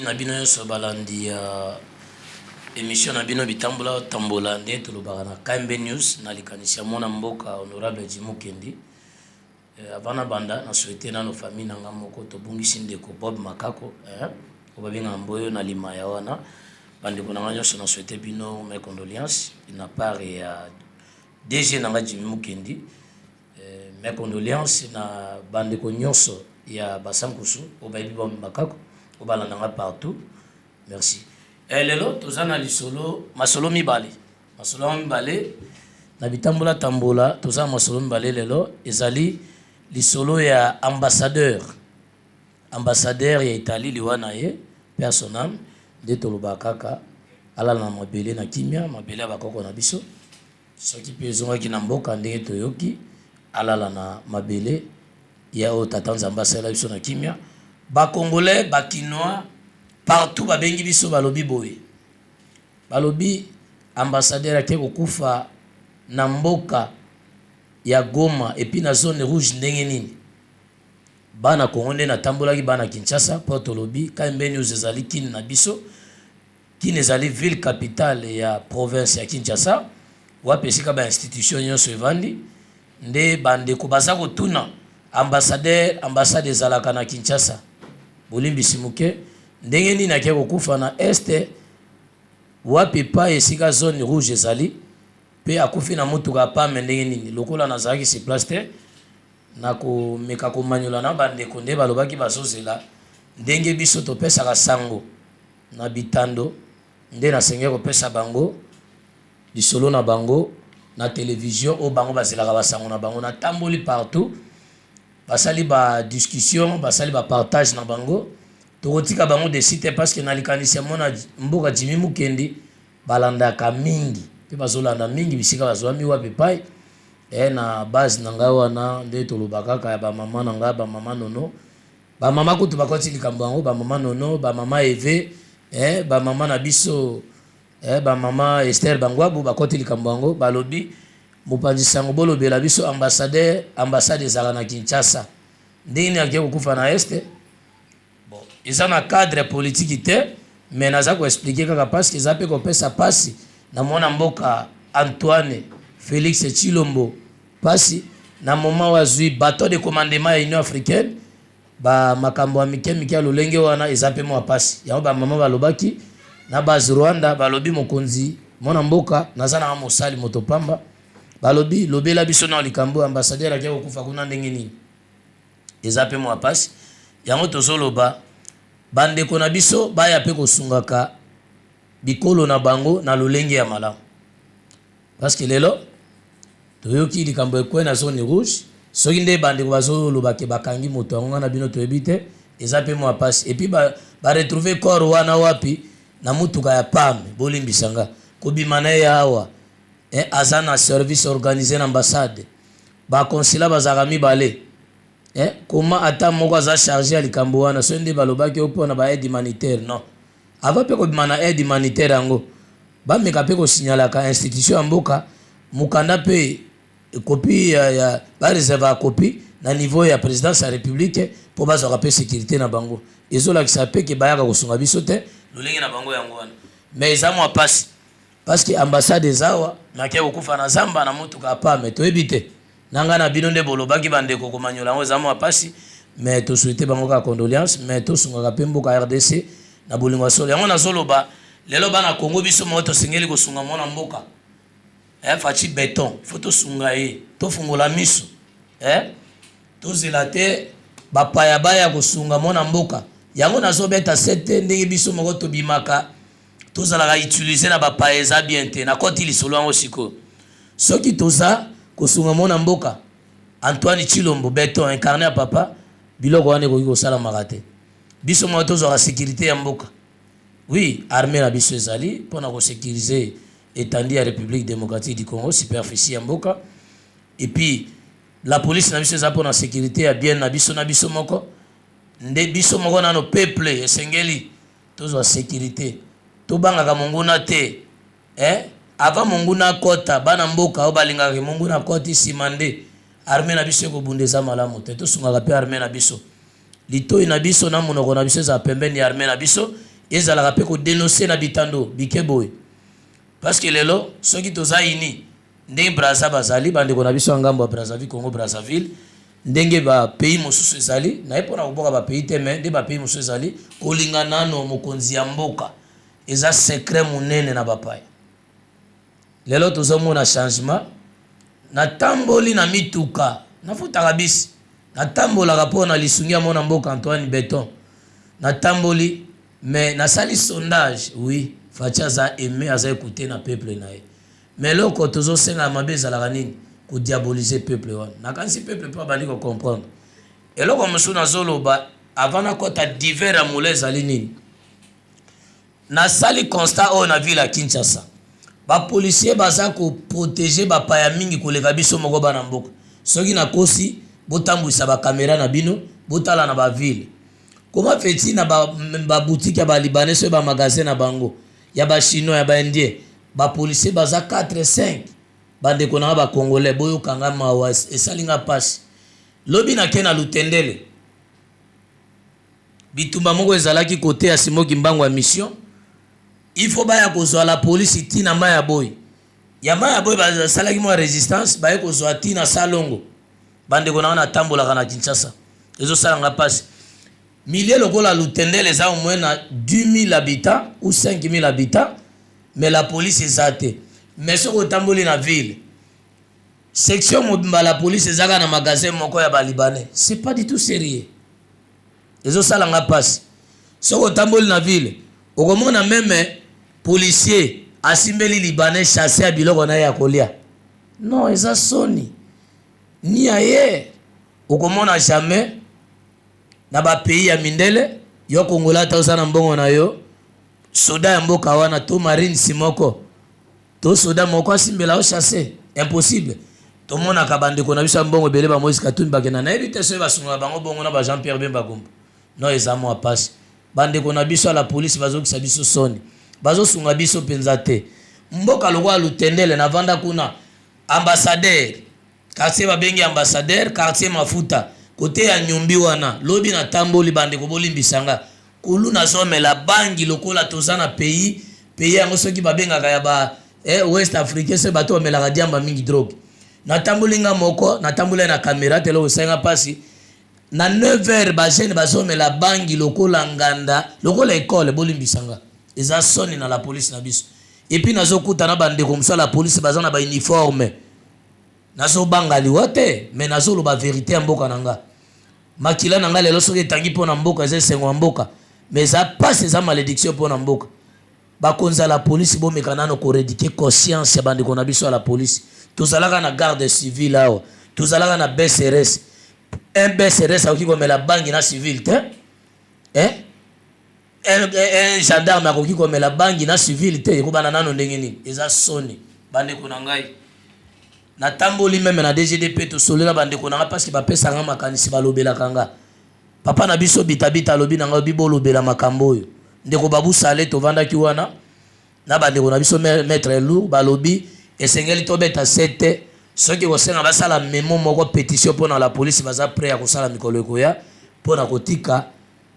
Na bino nyonso balandi ya emission na bino Bitambola Tambola, nde tolobaka na KMB News na likanisi ya mwana mboka honorable Jimmy Mukendi. Avant na banda, na souhaite nano famille na nga moko tobungisi ndeko Bob Makako, oyo babengaka Mboyo na Limaya wana. Bandeko na nga nyonso, na souhaite bino mes condoléances na part ya DG na nga Jimmy Mukendi. Mes condoléances na bandeko nyonso ya Basankusu oyo bayebi Bob Makako, oyo balanda nga partout. Merci. Lelo toza na lisolo, masolo mibale. Masolo mibale na Bitambola Tambola, toza na masolo mibale lelo. Ezali lisolo ya ambassadeur ya Italie, liwa na ye, paix à son âme. Nde tolobaka kaka alala na mabele na kimia, mabele ya bakoko na biso. Soki mpe ezongaki na mboka ndenge toyoki, alala na mabele ya oyo tata Nzambe asalela biso na kimia. Bacongolais, Bakinois partout babengi biso, balobi boye, balobi ambassadeur ake kokufa na mboka ya Goma et puis na zone rouge ndenge nini? Bana Kongo nde natambolaki, bana Kinshasa, mpo tolobi KMB News ezali kini na biso. Kini ezali ville capitale ya province ya Kinshasa, wapi esika ba institution nyonso evandi. Nde bandeko baza kotuna ambassadeur, ambassade ezalaka na Kinshasa, bolimbisi moke, ndenge nini ake kokufa na este, wapi epai esika zone rouge ezali, mpe akufi na motuka ya pame ndenge nini? Lokola nazalaki sur place te, nakomeka komanyola na bandeko nde balobaki bazozela ndenge biso topesaka sango na bitando, nde nasengeli kopesa bango lisolo na bango na television oyo bango bazelaka basango na bango. Natamboli partout, basali ba discussion, basali ba partage na bango. Tokotika bango déçus te, parce que na likanisi ya mwana mboka Jimmy Mukendi balandaka mingi mpe bazolanda mingi bisika bazwami wapi epai na base na ngai wana. Nde toloba kaka ya bamama na ngai, bamama nono, bamama kutu bakoti likambo yango, bamama nono, bamama eve, bamama na biso, bamama Esther Bangwabu bakoti likambo yango. Balobi mopanzi sango, bolobela biso ambassadeur, ambassade ezalaka na Kinshasa, ndenge nini akoki kokufa na este? Bon, eza na cadre politique te, mais naza koexpliquer kaka parce que eza mpe kopesa mpasi na mwana mboka Antoine Félix Tshilombo, mpasi na moment oyo azwi bateau de commandement ya Union africaine. Bamakambo ya mike mike ya lolenge wana eza mpe mwa mpasi. Yango bamama balobaki na base Rwanda, balobi mokonzi mwana mboka, naza nanga mosali moto pamba, balobi lobela biso na likambo ambassadeur akia kokufa kuna ndenge nini? Eza mpe mwa mpasi. Yango tozoloba bandeko na biso baya mpe kosungaka bikolo na bango na lolenge ya malamu, parce que lelo toyoki likambo ekwe na zone rouge. Soki nde bandeko bazoloba ke bakangi moto yango, nga na bino toyebi te, eza mpe mwa mpasi. Et puis baretrouve ba corps wana wapi? Na mutuka ya pame. Bolimbisa nga, kobima na ye awa, aza na service organisé na ambassade, baconsulat bazalaka mibale, koma ata moko aza chargé ya likambo wana. Soki nde balobaki oyo mpona ba aide humanitaire, non, avant mpe kobima na aide humanitaire yango, bameka mpe kosignalaka institution ya mboka mokanda mpe copie ya bareserve ya copie na niveau ya présidence ya république, mpo bazwaka mpe sécurité na bango. Ezolakisa mpe ke bayaka kosunga biso te, lolenge na bango yango wana. Mais eza mwa mpasi, parce que ambassade eza awa, nake kokufa na zamba na motuka ya pame, toyebi te. Na ngai na bino nde bolobaki bandeko komanyola yango, eza mwa mpasi. Mais tosouhaite bango kaka condoléance, mais tosungaka mpe mboka RDC na bolingo ya solo. Yango nazoloba lelo, bana Congo, biso moko tosengeli kosunga mwana mboka Fatshi Béton. Faut tosunga ye, tofungola miso, tozela te bapaya baya kosunga mwana mboka. Yango nazobeta se te ndenge biso moko tobimaka, tozalaka utiliser na bapaya, eza bien te. Nakoti lisolo yango sikoyo. Soki toza kosunga mwana mboka Antoine Tshilombo Béton, incarné ya papa, biloko wana ekoki kosalamaka te. Biso moko tozwaka sécurité ya mboka. Oui, armée na biso ezali mpona kosécuriser étendue ya République démocratique du Congo, superficie ya mboka. Et puis la police na biso eza mpona sécurité ya bien na biso, na biso moko. Nde biso moko nano peuple esengeli tozwa sécurité, tobangaka monguna te, eh? Avant monguna akɔta, bana mboka oyo balingaka monguna akɔti, nsima nde armée na biso ekobunda, eza malamu te. Tosungaka mpe armée na biso, litoi na biso na monoko na biso ezala pembeni ya armée na biso. Ezalaka pe ko denoncer na bitando bike boye. Parce que lelo soki toza unis ndenge Brazza bazali, ba ndeko na biso ya ngambo ya Brazzaville, Congo Brazzaville, ndenge ba pays mosusu ezali, naye pona koboka ba pays te mais nde ba pays mosusu ezali, kolinga nano mokonzi ya mboka eza secret monene na bapaya. Lelo tozo mona changement, na tamboli na mituka, na futaka bisi, na tambolaka po na lisungi ya mwana mboka Antoine Beton, na tamboli mais na sali sondage, oui Fatshi aza aime, aza ecoute na peuple na ye. Mais eloko tozo senga ya mabe ezalaka nini? Ko diaboliser peuple wana. Na kanisi peuple pe abandi ko comprendre. Eloko mosusu nazo loba avant na kota divers ya molayi ezali nini? Nasali constat oyo na ville ya Kinshasa, ba policiers baza ko proteger ba paya mingi koleka biso moko bana mboka. Soki nakosi, botambwisa ba camera na bino, botala na ba ville. Comment fait-il na ba, ba boutiques ya ba libanais soki ba magasins na bango, ya ba chinois, ya ba indiens, ba policiers baza 4, 5. Bandeko na nga ba congolais, boyoka nga mawa, esali nga pasi. Lobi nake na Lutendele. Bitumba moko ezalaki cote ya Simon Kimbangu ya mission, il faut baya kozua la police ti na mayi ya boyi. Ya mayi ya boyi basalaki mua resistance baye kozua ti na salongo. Ba ndeko na nga natambolaka na Kinshasa ezo sala nga pasi. Milieu lokola Lutendele eza au moins na 10.000 habitants ou 5.000 habitants mais la police eza te. Mais soki otamboli na ville section mobimba la police eza kaka na magasin moko ya ba libanais, c'est pas du tout serieux. Ezo sala nga pasi. Soki otamboli na ville okomona meme policier asimbeli libanais chasse ya biloko naye ya kolia. Non eza soni. Ni ailleurs okomona jamais na ba pays ya mindele yo congolais ata oza na mbongo na yo soda ya mboka wana to marines moko To soda moko asimbela yo chasse? Impossible. Tomonaka ba ndeko na biso ya mbongo ebele ba Moise Katumbi bakenda nayebi te soki basungaka bango bongo na ba Jean Pierre Bemba Gombo. Non eza mua pasi. Ba ndeko na biso ya la police bazokisa biso soni. Bazosunga biso penza te. Mboka lokola Lutendele navanda kuna ambassadeur Quartier ba bengi ambassadeur, quartier mafuta, cote ya nyombi wana, lobi na tamboli ba ndeko bolimbisa nga, kuluna azo mela bangi lokola toza na pays, pays yango soki ba bengaka ya ba eh, ouest africain soki bato ba melaka diamba mingi drogue. Na tamboli nga moko, na tamboli na camera te eloko esali nga pasi, na 9 heures ba jeune bazo mela bangi lokola nganda, lokola ecole, bolimbisa nga. Eza soni na la police na biso. Et puis nazo kuta na ba ndeko mosusu ya la police baza na ba uniforme. Nazo banga liwa te mais nazo loba verite ya mboka na nga. Makila na nga lelo soki etangi pona mboka eza esengo ya mboka mais eza pasi eza malediction pona mboka. Bakonzi ya la police bomeka nano ko reduquer conscience ya bandeko na biso ya la police. Tozalaka na garde civile awa, tozalaka na BCRS. Un BCRS akoki komela bangi na civile te? Eh? Un gendarme akoki komela bangi na civil te? Ekobanda nano ndenge nini? Eza soni bandeko na ngai. Natamboli meme na DGDP, tosolela bandeko na ngai parce que bapesaka ngai makanisi, balobelaka nga. Papa na biso Bitabita alobi na ngai obi bolobela makambo oyo. Ndeko Babu Sale tovandaki wana na bandeko na biso maître Lourd balobi esengeli tobeta sete soki kosenga basala memo moko petition pona la police baza prêt ya kosala mikolo ekoya pona kotika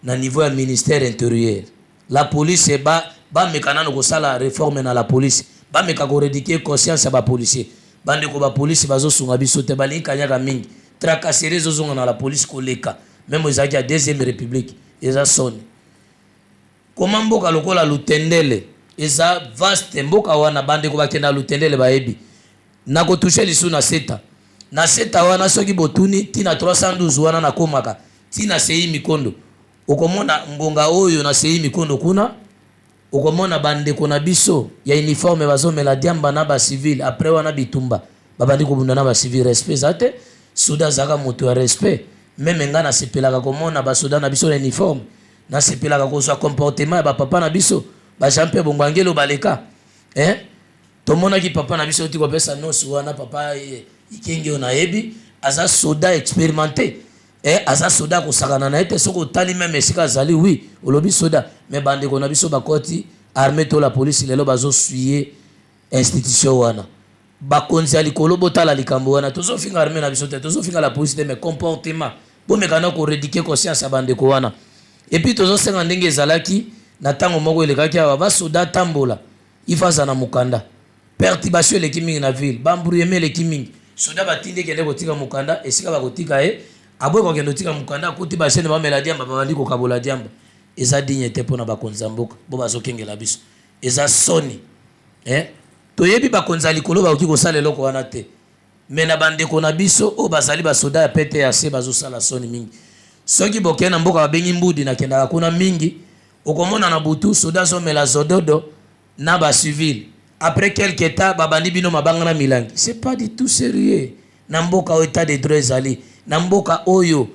na niveau ya ministère interieur la police ba bameka nanu kosala reforme na la police bameka ko reduquer conscience ya ba policiers bandeko ba police bazosunga biso te balingi kanyaka mingi tracasserie ezozonga na la police koleka meme ezalaki ya deuxième republique eza soni koma mboka lokola Lutendele eza vaste mboka wana bandeko bakenda Lutendele bayebi nako touche lisusu na seta na seta wana soki botuni tina 312 wana nakomaka ti na seyi mikondo okomona ngonga oyo na seyi mikondo kuna okomona ba ndeko na biso ya uniforme bazomela diamba na ba civil après wana bitumba babandi kobunda na ba civil respect eza te soda azalaka moto ya respect meme nga nasepelaka komona ba soda na biso na uniforme nasepelaka kozwa comportement ya ba papa na biso ba Jean Pierre Bongwangelo baleka eh Tomonaki papa na biso auti kopesa nosi wana papa Ikenge oyo nayebi aza soda experimente eh, aza soda kosakana na ye te soki otali meme esika azali oui olobi soda mais bandeko na biso bakoti armée to la police lelo bazosuye institution wana bakonzi ya likolo botala likambo wana tozofinga armée na biso te tozofinga la police te mais comportement bomeka na koredike conscience ya bandeko wana epuis tozosenga ndenge ezalaki. Na ntango moko elekaki awa, basoda atambola, il faut azala na mokanda. Perturbation eleki mingi na ville, ba embrouillement eleki mingi. Soda batindi ekende kotika mokanda, esika bakotika ye, aboyi kokende kotika mokanda, akuti ba jeunes bamela diamba, babandi kokabola diamba. Eza digne te pona bakonzi ya mboka bo bazokengela biso. Eza soni. Eh? Toyebi bakonzi ya likolo bakoki kosala eloko wana te. Mais na ba ndeko na biso oyo bazali ba soda ya PTAC bazosala soni mingi. Soki bokei na mboka babengi Mbudi, nakendaka kuna mingi, okomona na butu soda azomela zododo na ba civil. Après quelque temps babandi bino mabanga na milangi. C'est pas du tout serieux. Na mboka oyo etat de droit ezali, na mboka oyo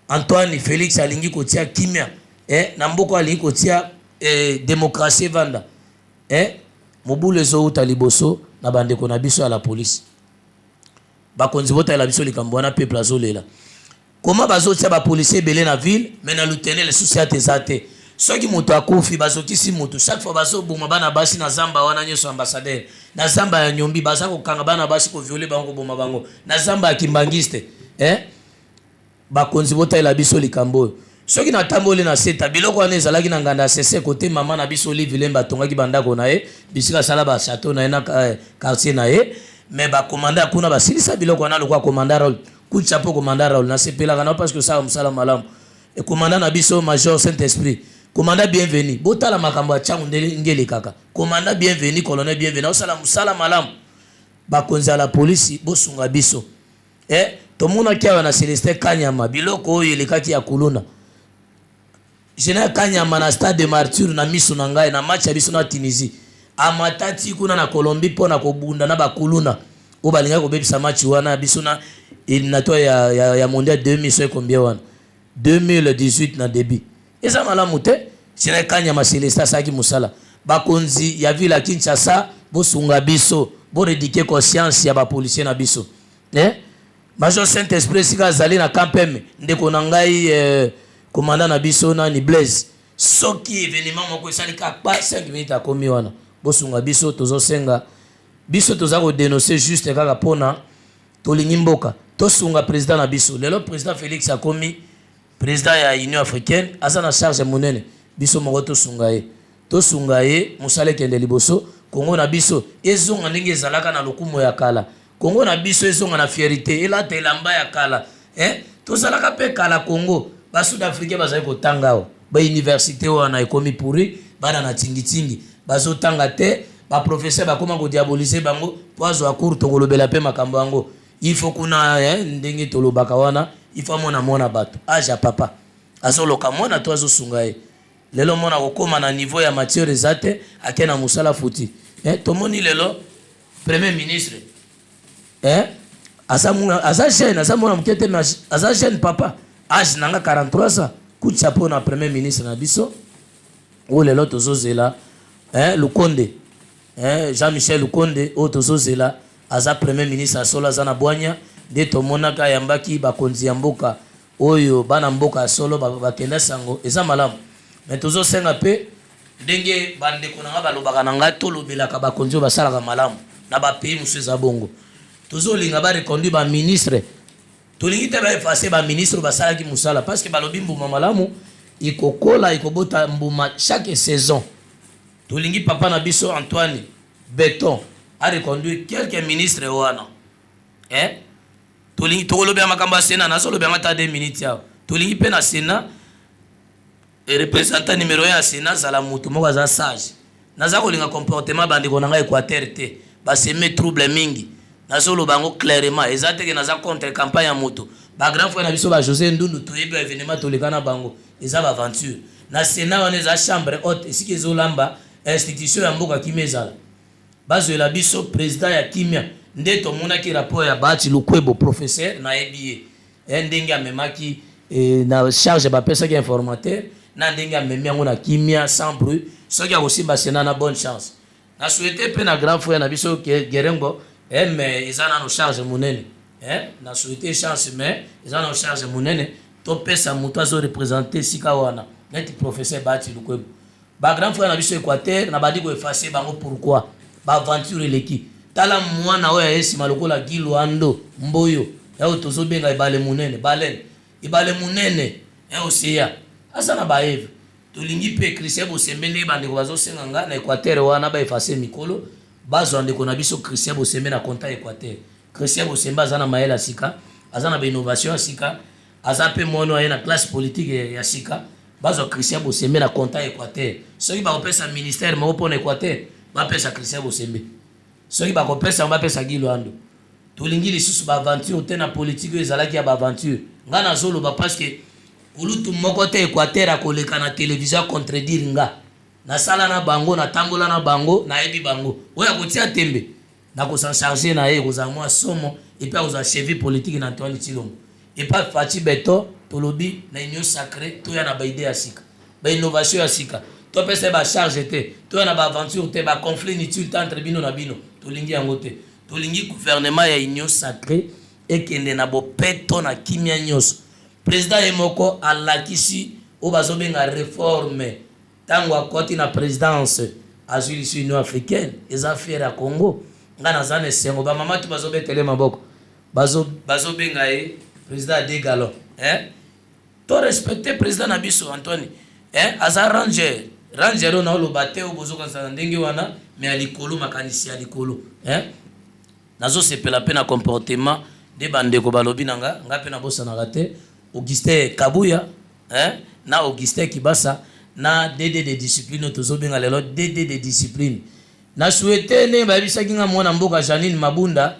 Antoine Felix alingi kotia kimia, eh, na mboka oyo alingi kotia eh, democratie evanda. Eh mobulu ezowuta liboso na ba ndeko na biso ya la police. Bakonzi botalela biso likambo wana peuple azolela. Comment bazotia ba policiers ebele na ville mais na Lutene lisusu ata eza te. Soki moto akufi bazokisi moto chaque fois bazoboma bana basi na zamba wana nyonso ambassadeur na zamba ya Nyombi baza kokanga bana basi ko violer bango koboma bango na zamba ya Kimbanguiste eh Bakonzi botalela biso likambo oyo. Soki natamboli na seta, biloko wana ezalaki na nganda ya sese kote mama na biso Olive Lembe atongaki ba ndako na ye, bisika asala ba chateau na ye na quartier na ye, mais ba commandant ya kuna basilisa biloko wana lokola commandant Raoul. Coup de chapeau commandant Raoul, nasepelaka na yo parce que osalaka mosala malamu. Et commandant na biso major Saint Esprit, commandant Bienvenu, botala makambo ya Tshangu ndenge elekaka. Commandant Bienvenu, colonel Bienvenu aosala mosala malamu. Bakonzi ya la police bosunga biso. Eh, tomonaki awa na Celestin Kanyama biloko oyo elekaki ya kuluna. General Kanyama na stade de Martyrs na miso na ngai na match ya biso na Tunisie. Amata ti kuna na Colombie mpo na kobunda na bakuluna oyo balingaki kobebisa match wana biso na éliminatoire ya mondial 2000 soki combien wana 2018 na début. Eza malamu te. General Kanyama Celestin asalaki mosala. Bakonzi ya ville ya Kinshasa bosunga biso, bo reeduquer conscience ya ba policiers na biso. Eh? Major Saint Esprit esika azali na camp M, ndeko na ngai eh, commandant na biso nani Blaise. Soki evenement moko esali kaka pa 5 minutes akomi wana. Bosunga biso tozosenga biso toza ko denoncer juste kaka pona tolingi mboka. Tosunga president na biso. Lelo president Felix akomi president ya Union africaine, aza na charge monene. Biso moko tosunga ye. Tosunga ye mosala ekende liboso, Congo na biso ezonga ndenge ezalaka na lokumu ya kala. Congo na biso ezonga na fierite, elata elamba ya kala eh, tozalaka pe kala Congo, ba sud africain bazali kotanga awa, ba universite wana ekomi pourri, bana na tingi tingi bazo tanga te, ba professeur bakoma ko diaboliser bango po azwa cours, tokolobela pe makambo yango, il faut kuna eh, ndenge tolobaka wana, il faut amona mwana bato, age ya papa azoloka mwana to azosunga ye. Lelo mwana akokoma na niveau ya mature eza te, ake na mosala futi eh, tomoni lelo Premier ministre eh aza mwana aza jeune aza mwana moke te mais aza jeune papa age na nga 43 ans coup de chapeau na premier ministre na biso oyo lelo tozozela eh Lukonde eh Jean Michel Lukonde oyo tozozela aza premier ministre ya solo aza na bwanya nde tomonaka ayambaki bakonzi ya mboka oyo bana mboka ya solo bakenda sango eza malamu mais tozosenga pe Ndenge ba ndeko na nga balobaka na ngai tolobelaka bakonzi oyo basalaka malamu na ba pays mosusu eza bongo. Tozolinga ba reconduire ba ministres tolingi te ba effacer ba ministres oyo basalaki mosala parce que balobi mbuma malamu ikokola ikobota mbuma chaque saison. Tolingi papa na biso Antoine Beton a reconduire quelques ministres wana eh tolingi tokolobela makambo ya Senat nazolobela yango ata 2 minutes awa tolingi pe na Senat Representant numero 1 ya senat azala mutu moko aza sage. Naza kolinga comportement ba ndeko na nga Equateur te. Ba semer trouble mingi. Nazo loba yango clairement. Eza te ke naza contre campagne ya mutu. Ba grand frère na biso ba Jose Ndundu toyebi ba evenements toleka na bango. Eza ba aventure. Na senat wana eza chambre haute esika ezo lamba institution ya mboka kimia ezala. Bazwela biso president ya kimia. Nde tomonaki rapport ya Bahati Lukwebo professeur nayebi ye. Eh ndenge amemaki eh, na charge bapesaki informateur na ndenge amemi yango na kimia sans bruit soki akosimba Senat na bonne chance na souhaite pe na grand frère na biso Gerengo eh, mais eza nano charge monene eh, na souhaite chance mais eza nano charge monene topesa moto azo represente esika wana neti professeur Bahati Lukwebo Ba grand frère na biso Equateur na bandi ko effacer bango pourquoi? Ba aventure eleki. Tala mwana oyo aye sima lokola Guy Luando Mboyo ya oyo tozo benga ebale munene, baleine. Ebale munene ya ocean. Aza na ba eve. Tolingi mpe Christian Bosembe, ndenge bandeko bazosenga nga na Equateur wana ba effacer mikolo, bazwa ndeko na biso Christian Bosembe na compte ya Equateur. Christian Bosembe aza na mayele ya sika, aza na ba innovation ya sika, aza mpe mwana aye na classe politique ya sika. Bazwa Christian Bosembe na compte ya Equateur. Soki bakopesa ministère moko mpona Equateur, bapesa Christian Bosembe. Soki bakopesa yango, bapesa Guy Loando. Tolingi lisusu ba aventure te na politique oyo ezalaki ya ba aventure. Nga nazoloba parce que kulutu moko te Equateur akoleka na télévision acontredire nga. Nasala na bango, natambola na bango, nayebi bango. Oyo akotia tembe, nakosan charge na ye, ekozala mwa somo, et puis akozala cheville politique na Antoine Tshilombo. Et puis Fatshi Béton, tolobi na Union sacrée, toya na ba idée ya sika, ba innovation ya sika. Topesa ye ba charge te, toya na ba aventure te, ba conflit inutile te entre bino na bino, tolingi yango te. Tolingi gouvernement ya Union sacrée ekende na bopeto, na kimia nyonso. Président ye moko alakisi oyo bazobenga réforme. Ntango akoti na présidence, azwi lisu Union africaine, eza fier ya Congo. Ngai naza na esengo, bamama to bazobetele maboko, bazobenga ye président ya de galon, eh? To respecte président na biso Antoine, eh? Aza ranger, ranger oyo naoloba te oyo bozokanisa na ndenge wana, mais ya likolo, makanisi ya likolo, eh? Nazosepela mpe na comportement nde bandeko balobi na nga. Nga mpe nabosanaka te Augustin Kabuya, eh? Na Augustin Kibasa na DD de discipline oyo tozobenga lelo DD de discipline. Na souhaite ndenge bayebisaki nga, mwana mboka Janine Mabunda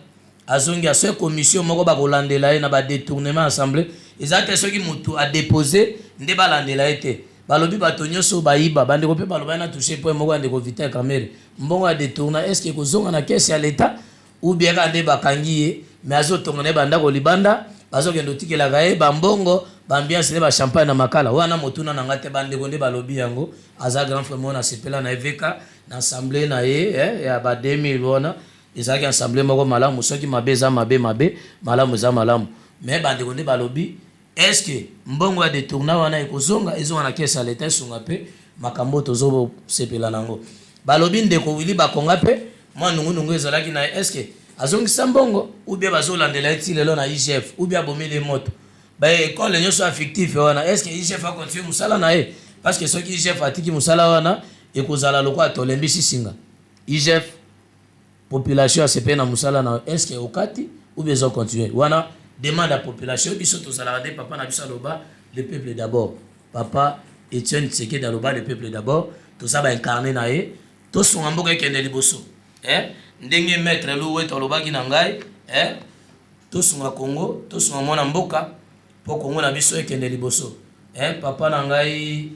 azongi, aswe commission moko bakolandela ye na ba détournement assemblée. Eza te soki motu adépose nde balandela ye te. Balobi bato nyonso bayiba, bandeko mpe balobaki na touche point moko ya ndeko Vital Kamerhe, mbongo ya détourna, est ce que ekozonga na caisse ya l'État ou bien kaka nde bakangi ye, mais azotonga na ye bandako libanda, bazokende otikelaka ye bambongo, ba ambiance nde ba champagne na makala wana? Motuna na nga te, bandeko nde balobi yango. Aza grand frère moko, nasepela na evk na assemblée na ye, ya ba 2000 wana. Ezalaki assemblée moko malamu. Soki mabe eza mabe, mabe, malamu eza malamu. Mais bandeko nde balobi, est ce que mbongo ya détourna wana ekozonga, ezonga na caisse ya leta, esunga mpe makambo oyo tozosepela nango? Balobi ndeko Willy Bakonga mpe mwa nungunungu ezalaki na ye, est ce que azongisa mbongo ou bien bazolandela ye ti lelo na IGF, ou bien abomeli moto? Ba école nyonso ya fictif wana, est ce que IGF acontinue mosala na ye? Parce que soki IGF atiki mosala wana, ekozala lokola tolembisi singa. IGF, population asepeli na mosala na, est ce que okati ou bien ezocontinue? Wana demande ya population. Biso tozalaka nde papa na biso aloba "le peuple d'abord". Papa Etienne Tshisekedi aloba "le peuple d'abord". Toza ba incarné na ye. Tosunga mboka ekende liboso, eh? Ndenge maître Luweto alobaki na ngai, eh? Tosunga Congo, tosunga mwana mboka mpo Congo na biso ekende liboso, eh? Papa na ngai,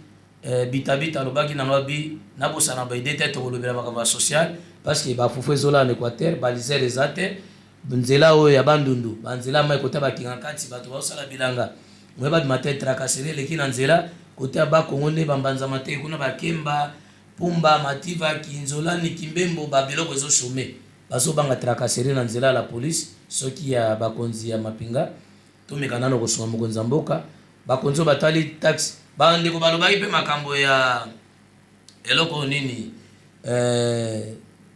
Bitabita alobaki na ngai bi nabosana ba idée te. Tokolobela makambo ya social parce que bafufu ezolala na Équateur, balisere eza te, nzela oyo ya Bandundu, banzela mai kota bakinga kati, bato bazosala bilanga moye babima te, tracasserie eleki na nzela kote ya Bakongo nde bambanzama te kuna, bakemba, Pumba, Mativa, Kinzolani, Kimbembo, babiloko ezochômer, bazobanga tracasserie na nzela ya la police soki ya bakonzi ya mapinga. Tomeka nano kosunga mokonzi ya mboka, bakonzi oyo batali taxe. Bandeko balobaki mpe makambo ya eloko nini,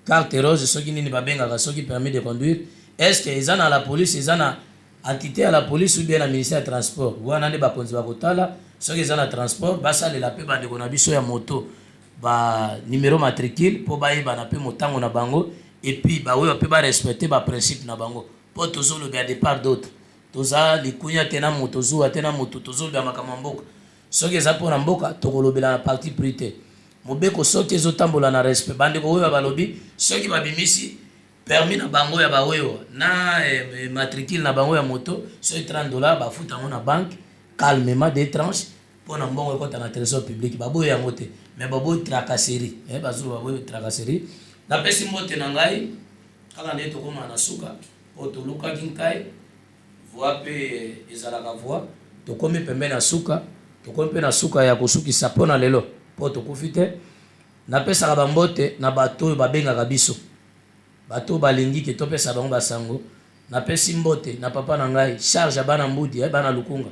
carte rose soki nini babengaka, soki permis de conduire, est ce que eza na la police, eza na entité ya la police ou bien na ministère ya transport? Wana nde bakonzi bakotala. Soki eza na transport, basalela mpe bandeko na biso ya moto ba numéro matricule mpo bayebana mpe motango na bango, et puis baoyo mpe barespecte ba principe na bango, mpo tozolobela de part d'autre, toza likunya te na moto, zuwa te na moto, tozolobela makambo ya mboka. Soki eza mpona mboka, tokolobela na parti pris te. Mobeko soki ezotambola na respect, bandeko oyo balobi soki babimisi permis na bango ya baoyo na matricule na bango ya moto, soki 30 $, bafuta yango na banque calmement, des tranches, mpona mbongo ekɔta na trésor public. Baboyi yango te, mais baboyi tracasserie, bazolo baboyi tracasserie. Napesi mbote na ngai kaka nde tokóma na suka, mpo tolukaki nkai voi mpe ezalaka voi. Tokómi pembeni ya suka, tokómi mpe na suka ya kosukisa mpo na lelo, mpo tokufi te. Napesaka bambote na bato oyo babengaka biso, bato oyo balingi ke topesa bango basango. Napesi mbote na papa na ngai, charge ya bana Mbudi, bana Lukunga,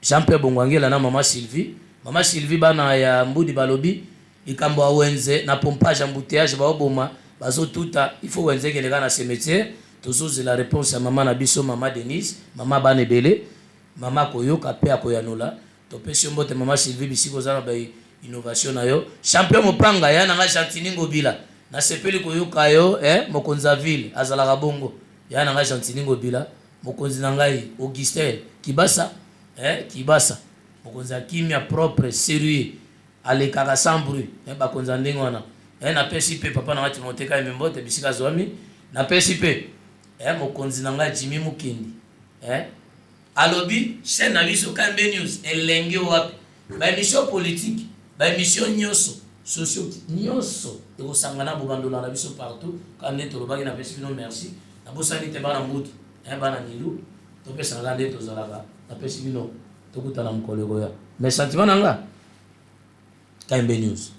Jean Pierre Bongwangela na mama Sylvie. Mama Sylvie, bana ya Mbudi balobi likambo ya wenze na pompage, embouteillage, baoboma, bazotuta, il faut wenze ekende kaka na cimetière. Tozozela réponse ya mama na biso, mama Denise, mama bana ebele, mama akoyoka mpe akoyanola. Topesi yo mbote, mama Sylvie, bisika oza na Innovation na yo champion mopanga ya na nga Gentiny Ngobila nasepeli koyoka yo eh mokonzi ya ville azalaka bongo ya na nga Gentiny Ngobila mokonzi na ngai Augustin Kibasa eh Kibasa mokonzi ya kimia propre serieux alekaka sans bruit eh bakonzi ya ndenge wana eh napesi pe papa na nga Timothee Kayembe mbote bisika azwami napesi pe eh mokonzi na ngai Jimmy Mukendi eh Alobi chaine na biso KMB news elengi wapi ba emission politique ba emission nioso socio nioso ekosangana bobandola na biso partout kaka nde tolobaki na pesi bino merci nabosani te bana mbutu eh bana nilu topesana kaka nde tozalaka napesi bino tokutana mokolo ekoya mais sentiment na nga KMB news.